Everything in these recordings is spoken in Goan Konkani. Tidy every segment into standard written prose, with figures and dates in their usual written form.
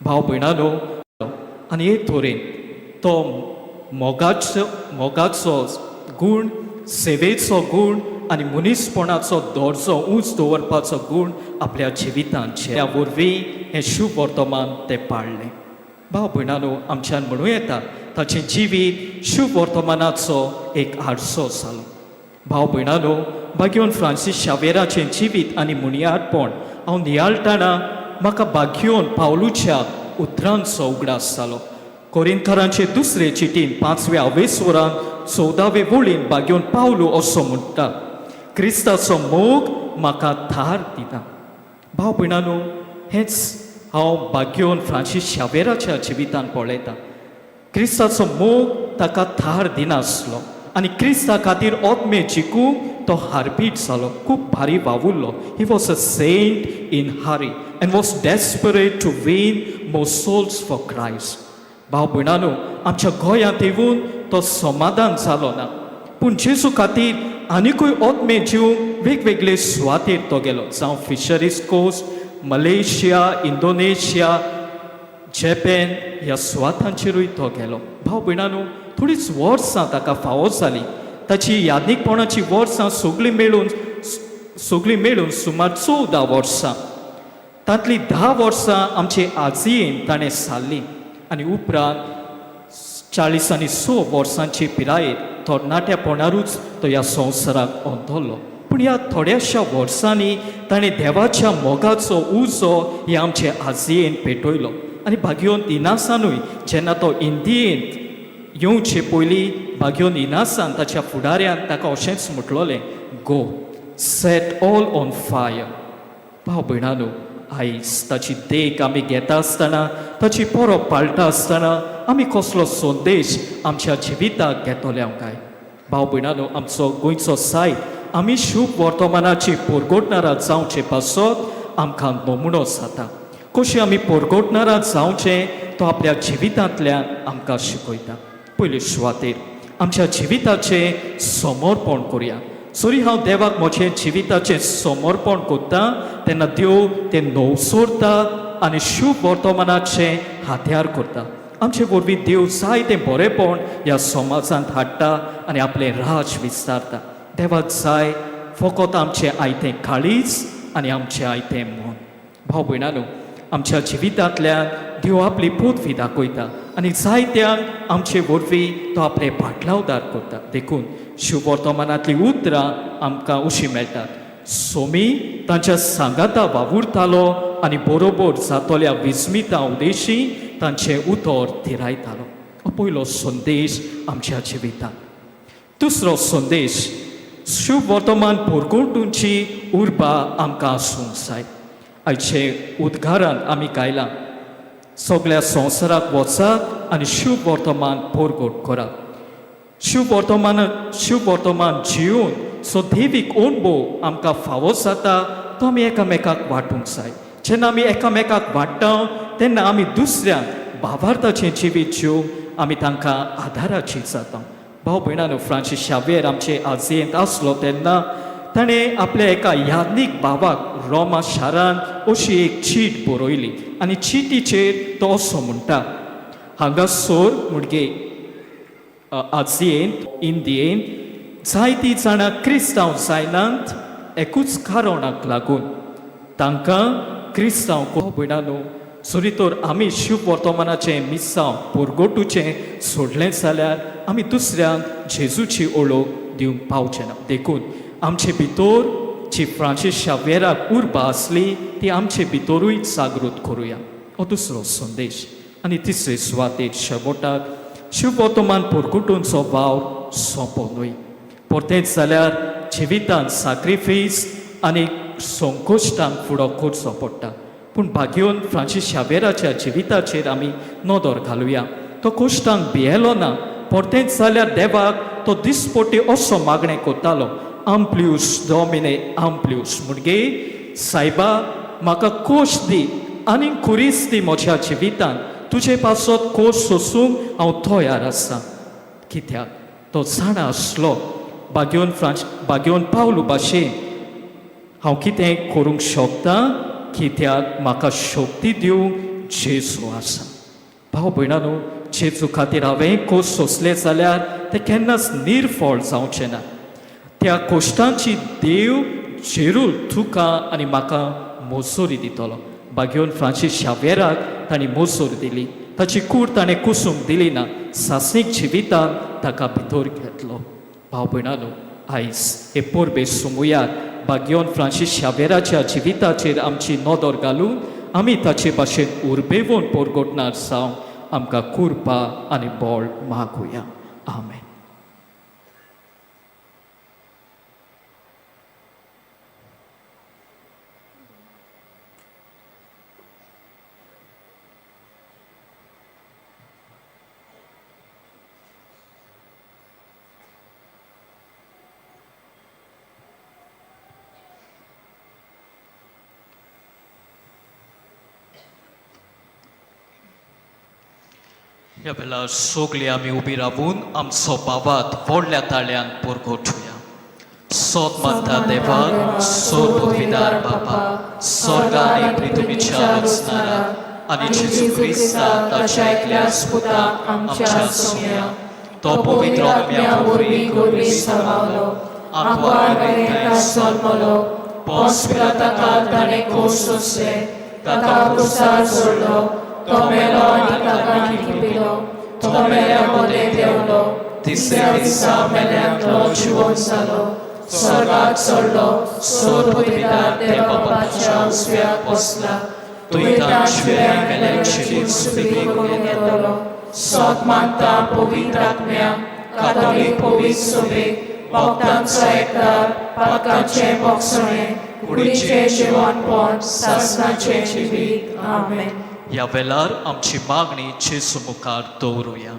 भाव भयणानो, आनी एक तरेन तो मोगाचो मोगाचो गूण, सेवेचो गूण आनी मनीसपणाचो दर्जो उंच दवरपाचो गूण आपल्या जिवितांत ह्या वरवीं हें शुभ वर्तमान तें पाळ्ळें. भाव भयणानो, आमच्यान म्हणूं येता, ताचें जिवीत शुभ वर्तमानाचो एक आरसो जालो. भाव भयणानो, बाग्योन फ्रांसीस शावेराचें जिवीत आनी मुनियादपण हांव नियाळटाना म्हाका बाग्योन पावलूच्या उतरांचो उगडास जालो. कोरिंथरांचे दुसरे चिटीन पांचव्या अवेस्वरान 14वे वळीन बाग्योन पावलू असो म्हणटा, "क्रिस्ताचो मोग म्हाका थार दिता." भाव भयणानो, हेंच हांव बाग्योन फ्रांसीस शावेराच्या जिवितान पळयतां. क्रिस्ताचो मोग ताका थार दिनासलो आनी क्रिस्ता खातीर आत्मे जिखूंक तो हारपीट जालो, खूब भारी वावुरलो. He was a saint in hurry and was desperate to win more souls for Christ. भाव भयणानो, आमच्या गोंयांत येवन तो समाधान जालो ना, पूण जेजू खातीर आनिकूय आत्मे जिवंक वेगवेगळे सुवातेर तो गेलो, जावं फिशरीज कोस्ट, मलेशिया, इंडोनेशिया, जॅपॅन ह्या सुवातांचेरूय तो गेलो. भाव भयणानो, थोडीच वर्सां ताका फावो जालीं. ताची यादनीकपणाची वर्सां सगळीं मेळून सुमार 14 वर्सां. तांतलीं 10 वर्सां आमचे आजयेन ताणें सारलीं आनी उपरांत 46 वर्सांचे पिरायेर तरणाट्यापणारूच तो ह्या संवसाराक अंतरलो. पूण ह्या थोड्याशा वर्सांनी ताणें देवाच्या मोगाचो उजो हे आमचे आजयेन पेटयलो. आनी भाग्योन इनासानूय जेन्ना तो इंडियेंत येवचे पयलीं भाग्योन इनासान ताच्या फुडाऱ्यान ताका अशेंच म्हटलोलें, "Go set all on fire." भाव भयणानो, आयज ताची देख आमी घेता आसतना, ताची परब पाळटा आसतना आमी कसलो संदेश आमच्या जिविताक घेतले काय? भाव भयणानो, आमचो गोंयचो सायब आमी शुभ वर्तमानाची परगटणारां जावचे पासत आमकां नमुनो जाता. कशी आमी परगटणारां जावचें तो आपल्या जिवितांतल्यान आमकां शिकयता. पयले सुवातेर आमच्या जिविताचें समर्पण करुया. सरी हांव देवाक म्हजें जिविताचें समर्पण करता तेन्ना देव तें नवसरता आनी शुभ वर्तमानाचें हात्यार करता. आमचे वरवीं देव जायतें बरेंपण ह्या समाजांत हाडटा आनी आपलें राज विस्तारता. देवाक जाय फकत आमचें आयतें काळीज आनी आमचें आयतें मन. भाव भयणानो, आमच्या जिवितांतल्यान देव आपली पदवी दाखयता आनी जायत्यांक आमचे वरवीं तो आपले पाटलावदार करता. देखून शुभ वर्तमानांतलीं उतरां आमकां अशीं मेळटात, सोमी तांच्या सांगाता वावुरतालो आनी बरोबर जातोल्या विस्मिता उदेशी तांचें उतर थिरायतालो. हो पयलो संदेश आमच्या जिवितांत. दुसरो संदेश, शुभ वर्तमान परगटूंची उर्बा आमकां आसूंक जाय. आयचे उद्गारान आमी गायलां, सगळ्या संवसाराक वचात आनी शुभ वर्तमान परगट करात. शुभ वर्तमान, शुभ वर्तमान जिवन सो देवीक अणभव आमकां फावो जाता तो आमी एकामेकाक वांटूंक जाय. जेन्ना आमी एकामेकाक वांट्टा तेन्ना आमी दुसऱ्यांक भावार्थाचें जिवीत जिवंक आमी तांकां आदाराची जाता. भाव भयणानो, फ्रांसीस शावेर आमचे आजयेंत आसलो तेन्ना ताणें आपल्या एका याज्ञीक भावाक रोमा शारांत अशी एक चीट बरयली आनी चिटीचेर तो असो म्हणटा, हांगासर मुडगे आजयेंत, इंडियेंत जायतीं जाणां क्रिस्तांव जायनात एकूच कारणाक लागून, तांकां क्रिस्तांव. भयणानो, सरी तर आमी शुभ वर्तमानाचें मिसांव परगटूचें सोडलें जाल्यार आमी दुसऱ्यांक जेजूची ओळख दिवंक पावचे ना. देखून आमचे भितर जी फ्रांसीस शावेराक उर्बा आसली ती आमचे भितरूय जागृत करुया. हो दुसरो संदेश. आनी तिसरे सुवातेर शेवटाक शुभ वर्तमान परगटूंचो वावर सोंपो न्हय. परतेंच जाल्यार जिवितांत साक्रिफीस आनी संकोश्टांक फुडो करचो पडटा. पूण भाग्योन फ्रांसीस शावेराच्या जिविताचेर आमी नदर घालुया. तो कश्टांक भियेलो ना. परतेंच जाल्यार देवाक तो दिसपट्टी असो मागणें करतालो, "आम्प्लियूस डॉमिने आम्प्लियूस", म्हणजे सायबा, म्हाका कश्ट दी आनी खुरीस दी म्हज्या जिवितांत. तुजे पासत कश्ट सोसूंक हांव तयार आसा. कित्याक तो जाणा आसलो, बाग्योन पावलू भाशेन, हांव कितें करूंक शकता कित्याक म्हाका शक्ती दिवंक जेजू आसा. भाव भयणानो, जेजू खातीर हांवें कोश सोंसले जाल्यार तें केन्नाच निर्फळ जावचें ना. त्या कोश्टांची देव जेरूल तुका आनी म्हाका मोजोरी दितलो. बागेवन फ्रांसीस शावेराक तांणी मोजोर दिली, ताची कूड ताणें कुसूंक दिली ना, सासणीक जिवितान ताका भितर घेतलो. भाव भयणानो, आयज हे परबे सुमुयार बागयोन फ्रांसीस शावेराच्या जिविताचेर आमची नदर घालून आमी ताचे भाशेन उर्बेवन परगटणार जावं आमकां कुरपा आनी बळ मागुया. आमेन. ह्या वेळार सगळीं आमी उबी रावून आमचो बाबात व्हडल्या ताळ्यान परगटुया. सोत मानता देवाक, सोर बापा, स्वर्गा आनी पृथ्वीच्या रचणारा आनी जेजू क्रिस्ताक ताच्या एकल्याच पुताक आमच्या सोम्या, तो पवित्र आत्म्या वरवीं गर्भीत सामावलो, आंकवार मरेंत जल्मलो, पोंस पिलाताकाल ताणें कोश सोंसले, ताका क्रुसार सोडलो, तो मेलो आनी ताका लिपिलो, तो मेल्या मदें देंवलो, तिसऱ्या दिसा मेल्यांतलो जिवंत जालो, स्वर्गात चडलो, सोर देवा बापाच्या उजव्याक बसला, थंय जिव्या मेल्यांची सुबेक करूंक येतलो. सोत मानता पवित्र आत्म्या, कातोलीक पवित्र सभेक, भक्तांचो एकदार, पातकांचें भोगसणें, कुडीचें जिवनपण, सासणाचें जिवीत. आमेन. ह्या वेळार आमची मागणी जेजू मुखार दवरुया.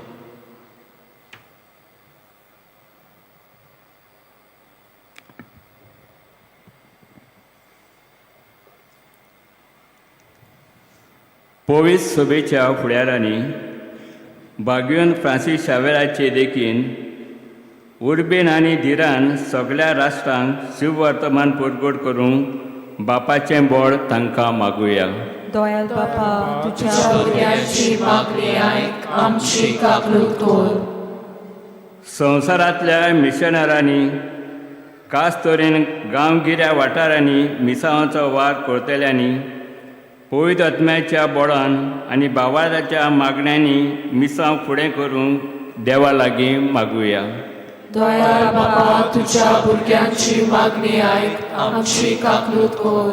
पवित्र सभेच्या फुडारांनी बागयोन फ्रांसीस शावेराचे देखीन उर्बेन आनी धिरान सगळ्या राष्ट्रांक शिववर्तमान परगट करूंक बापाचें बळ तांकां मागुया. दयाल बापा, तुझ्या भुरग्यांची मागणी आयक, आमची काकलूत कर. संवसारांतल्या मिशनरांनी खास तरेन गांवगिऱ्या वाठारांनी मिसांवाचो वार करतल्यांनी पवित्र आत्म्याच्या बळान आनी बावाच्या मागण्यांनी मिसांव फुडें करूंक देवा लागीं मागुया. दयाळ बापा, तुझ्या भुरग्यांची मागणी आयक, आमची काकलूत कर.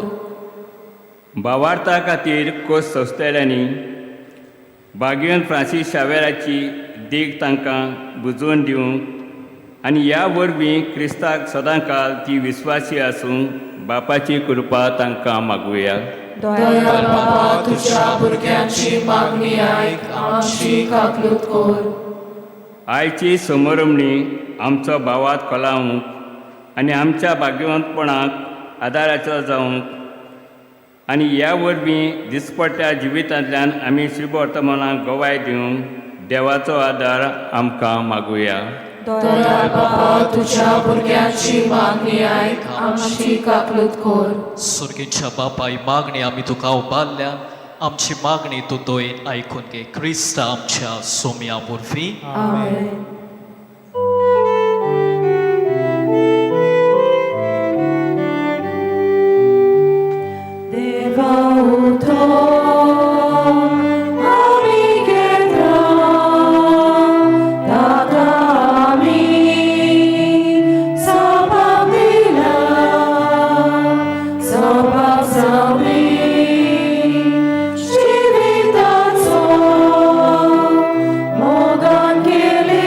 भावार्था खातीर कोस सोंसतल्यांनी बागयोन फ्रांसीस शावेराची देख तांकां बुजोवन दिवंक आनी ह्या वरवीं क्रिस्ताक सदांकाल ती विस्वासी आसूंक बापाची कृपा तांकां मागुया. दयाळ बापा, तुझ्या भुरग्यांची मागणी आयक, आमची काकलूत कर. आयची समरमणी आमचो भावात कोलावंक आनी आमच्या भाग्यवंतपणाक आदाराचो जावंक आनी ह्या वरवीं दिसपट्ट्या जिवितांतल्यान आमी शुभवर्तमानाक गवाय दिवंक देवाचो आदार आमकां मागुया. दयाळ बापा, तुझ्या भुरग्यांची मागणी आयक, आमची काकलूत कर. सुर्गीच्या बापाय, मागणी आमी तुका उबारल्या, आमची मागणी तूं दयेन आयकून घे, क्रिस्ता आमच्या सोम्या वरवीं. आमेन. देवा उठो, आमी घेता, ताका आमी सभाप दिला, सभाप जावनी जिविताचो मोगान केले.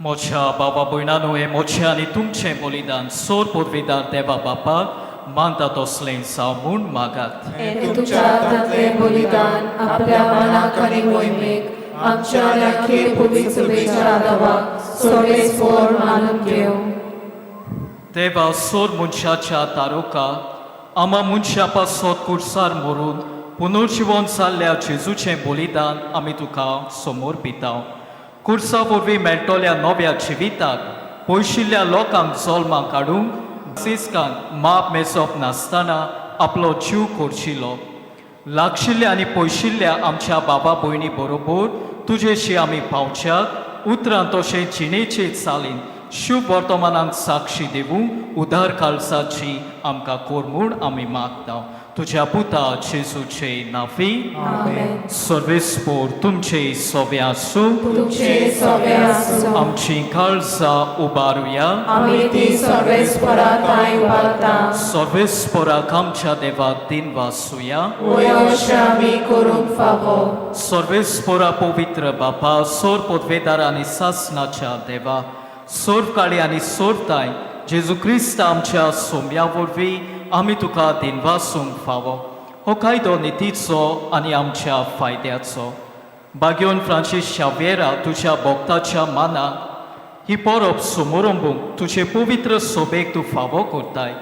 मोच्या बाबा भयणानो हें मोचें आनी तुमचें बलिदान सोर पुर्विदार देवा बापाक मानता तसलें जावं म्हूण मागात. हें तुमच्या हातांतलें बलिदान आपल्या मनाक आनी मोहिमेक आमच्या आनी आखे पवित्र आदावाक सोरेस्पोर मानून घेवं. देवा सोर मनशाच्या तारुका आमा मनशा पासत कुर्सार मरून पुनर्जिवन जाल्ल्या जेजूचें बलिदान आमी तुका समोर पिता. कुर्सा वरवीं मेळटल्या नव्या जिविताक पयशिल्ल्या लोकांक जल्माक काडूंक सिस्कान माप मेजप नासतना आपलो जीव खर्चिलो. लागशिल्ल्या आनी पयशिल्ल्या आमच्या बाबा भयणी बरोबर तुजेशी आमी पावच्याक उतरां तशें जिणेचे चालीन शुभ वर्तमानाक साक्षी दिवूं उदार काळजाची आमकां कोर म्हूण आमी मागता तुज्या पुता जेजूचे नाफी. आमेन. सर्वेस्पोर तुमचे सोबे आसूं. तुमचे सोबे आसूं. आमची काळजां उबारुया. आमी ती सर्वेस्परा थांय उबारता. सर्वेस्पोराक आमच्या देवाक दिन वासुया. वय अशें आमी करूंक फावो. सर्वेस्पोरा पवित्र बापा, सोर पदवेदार आनी सासनाच्या देवा, सोर्व काळी आनी सोरताय जेजू क्रिस्त आमच्या सोम्या वरवीं आमी तुका दिनवासूंक फावो. हो कायदो नितीचो आनी आमच्या फायद्याचो. बाग्योन फ्रांसीस शावेरा तुज्या भक्ताच्या मानाक ही परब समोरंबूंक तुजे पवित्र सोबेक तूं फावो करताय.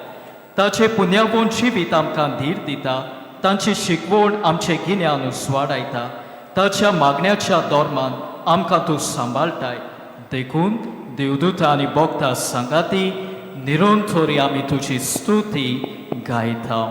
ताचे पुण्यावून जिवीत आमकां धीर दिता, तांची शिकवण आमचें गिन्यान उजवाडायता, ताच्या मागण्याच्या धर्मान आमकां तूं सांबाळटाय. देखून देवदूता आनी भक्ता सांगाती निरंतरी आमी तुजी स्तुती गायता.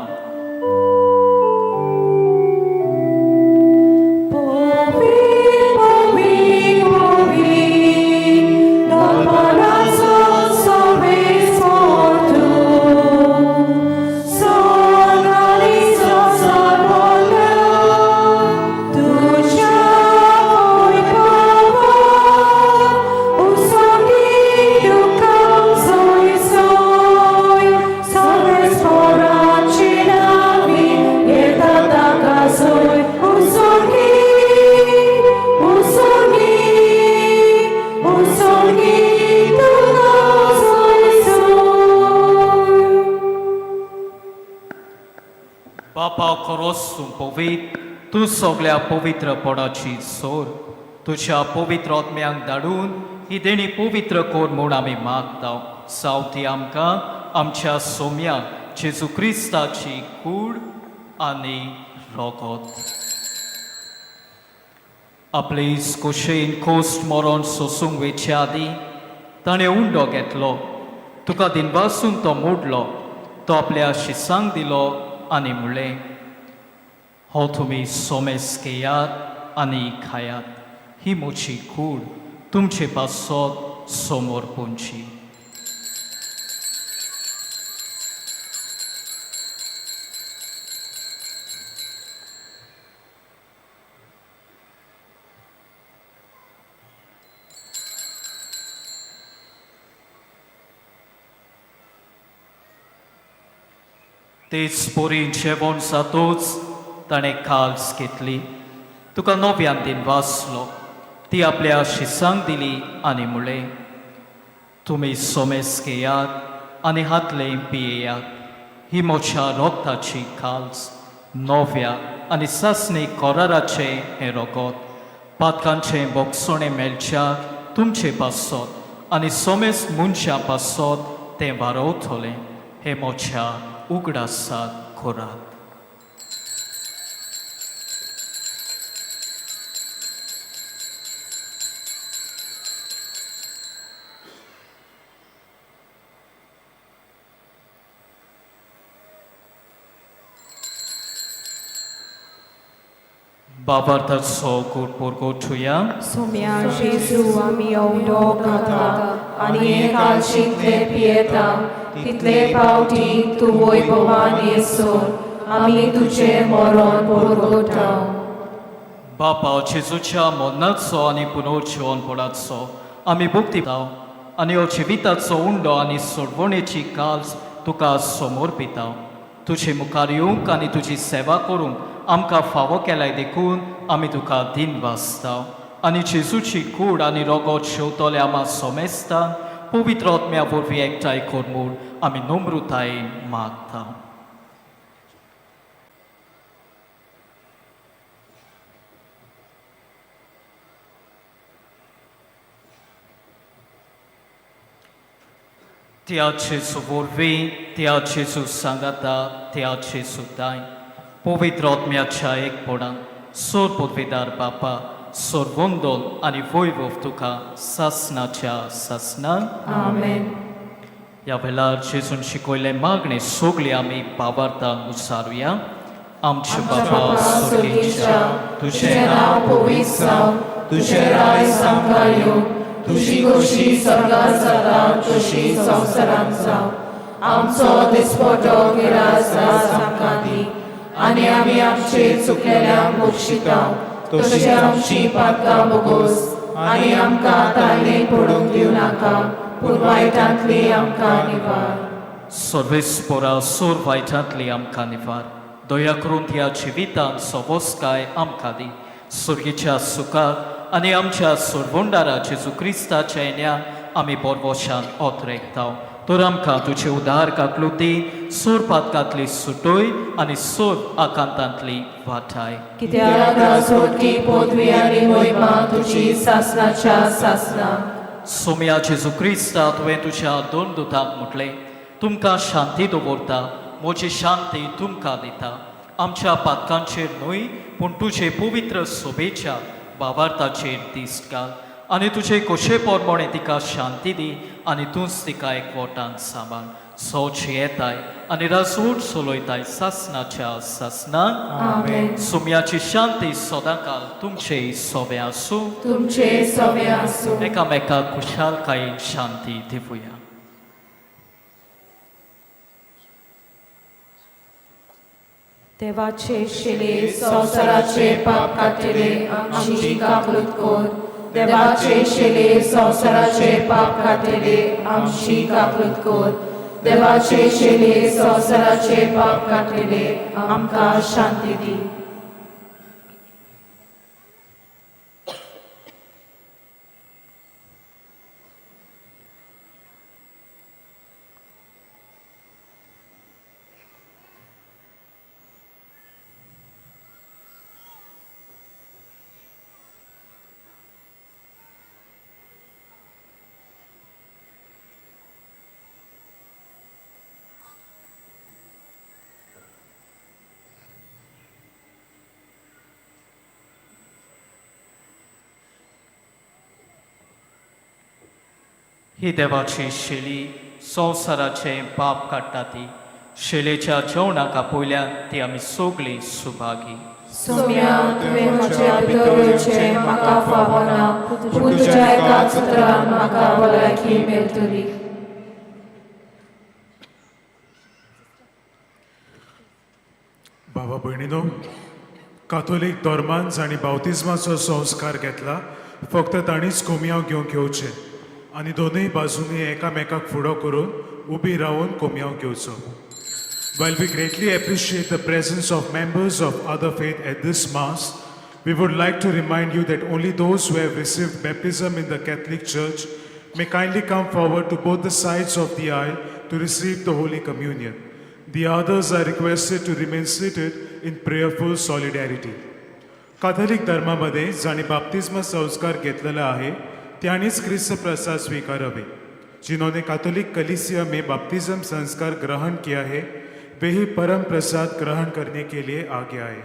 बापा खरोच तूं पवित्र, तूं सगळ्या पवित्रपणाची सोर. तुज्या पवित्र आत्म्यांक धाडून ही देणी पवित्र कर म्हूण आमी मागता. सावती आमकां आमच्या सोम्या जेजू क्रिस्ताची कूड आनी रगत. आपले कुशेन कोस्ट मरण सोसूंक वेचे आदीं ताणें उंडो घेतलो, तुका दिनवासून तो मोडलो, तो आपल्या शिसांक दिलो आनी म्हणलें, हो तुमी सोमेस घेयात आनी खायात, ही म्हजी कूड तुमचे पासत समोर पुंची. तेच पोरी जेवण जातूच ताणें काल्स घेतली, तुका नव्यान दिन वाचलो, ती आपल्या शिसांक दिली आनी म्हणलें, तुमी सोमेस घेयात आनी हातले पियेयात, ही म्हज्या रगताची काल्स, नव्या आनी सासणी कराराचें हें रगत, पातकांचें बोगसणें मेळच्या तुमचे पासत आनी सोमेस मनशां पासत तें वारवतलें. हें म्हज्या उगडासात करात. बाबार्थाचो गोड ठुया. सोम्या जेजू आमी उदो खाता आनी हे कालशींतले पियेता तितले पावटी तूं वैभवान येसर आमी तुजें मरण परगटा. बापा जेजूच्या मरणाचो आनी पुनर्जिवनपणाचो आमी भक्ती आनी हो जिविताचो उंडो आनी सोडवणेची काल्स तुका समर्पिता. तुजे मुखार येवंक आनी तुजी सेवा करूंक आमकां फावो केलाय देखून आमी तुका दिन वाचता. आनी जेजूची कूड आनी रगत शेवतले आमा सोमेस्तान पवित्र आत्म्या वरवीं एकठांय कर म्हूण आमी नम्रतायेन मागता. त्या जेजू वरवीं, त्या जेजू सांगाता, त्या जेजू दाय पवित्र आत्म्याच्या एकपणान सोर पदवीदार बापा, सोरवंदोल आनी वैभव तुका सासनाच्या सासनाक. आमेन. ह्या वेळार जेजून शिकयल्ले मागणे सगळी आमी बाबार्तान उच्चारुया. आमचे बाबा स्वर्गीच्या, तुझें नांव पवित्र जावं, तुझें राज आमकां येवं, तुजी खोशी स्वर्गार जाता तशी संवसारांत जावं. आमचो दिसपटो गिरास आज आमकां दी आनी आमी आमचे चुकलेल्यांक बक्षिता तशी आमची पातकां बोगोस आनी आमकां ताळणेक पडूंक दिवं नाका, पूण वायटांतली आमकां निवार. सर्वेस्पोरा, सोर वायटांतली आमकां निवार. दया करून ह्या जिवितांत सोबोसकाय आमकां दी, सुर्गीच्या सुखाक आनी आमच्या सोरवंडारा जेजू क्रिस्ताच्या येण्यान आमी बोरवशान ओतरेकता. तर आमकां तुजे उदार काकलुती सोर पातकांतली सुटोय आनी सोर आकांतांतली वाठाय. कित्याक राजवटकी, पदवी आनी मोहिमा तुजी सासनाच्या सासना. सोम्या जेजू क्रिस्ता, तुवें तुज्या दोन दुतांक म्हटलें, तुमकां शांती दवरता, म्हजी शांती तुमकां दिता. आमच्या पातकांचेर न्हय, पूण तुजे पवित्र सोबेच्या बावार्थाचेर दिश्ट घाल आनी तुजे खोशे प्रमाणे तिका शांती दी आनी तूंच तिका एकवटान सांबाळ, सोच येताय आनी राजवट चलयताय सासनाच्या सासनाक. आमेन. सुम्याची शांती सदांकाल तुमचे सोबे आसूं. तुमचे सवे आसूं. एकामेकाक खुशालकायेन शांती दिवया. देवाचे शिले, संवसाराचे पाप काडटले, आमची काकूत कर. देवाचे शिले, संवसाराचे पाप काडटले, आमची काकूत कर. देवाचे शिले, संवसाराचे पाप काडटले, आमकां शांती दी. ही देवाची शेली, संवसाराचें पाप काडटा ती. शेलेच्या जेवणाक आपयल्यान ती आमी सगळीं सुभागी. सोम्या, तुवें म्हज्या भितर येवचें म्हाका फावना, पूण तुज्या एकाच उतरान म्हाका भलायकी मेळटली. भावा भयणीनो, काथोलीक धर्मान जांणी बावतिज्माचो संस्कार घेतला फक्त तांणीच कोमयांव घेवंक येवचें आनी दोनूय बाजूंनी एकामेकाक फुडो करून उबी रावन कोमयांव घेवचो. While we greatly appreciate the presence of members of other faith at this Mass, we would like to remind you that only those who have received baptism in the Catholic Church may kindly come forward to both the sides of the aisle to receive the Holy Communion. The others are requested to remain seated in prayerful solidarity. Catholic धर्मामध्ये जांणी बाप्तिस्म संस्कार घेतलेला आहे त्यांनीच ख्रिस्त प्रसाद स्वीकारावे. जिन्होंने कैथोलिक कलीसिया में बाप्तिज्म संस्कार ग्रहण किया है, वे ही परम प्रसाद ग्रहण करने के लिए आगे आए.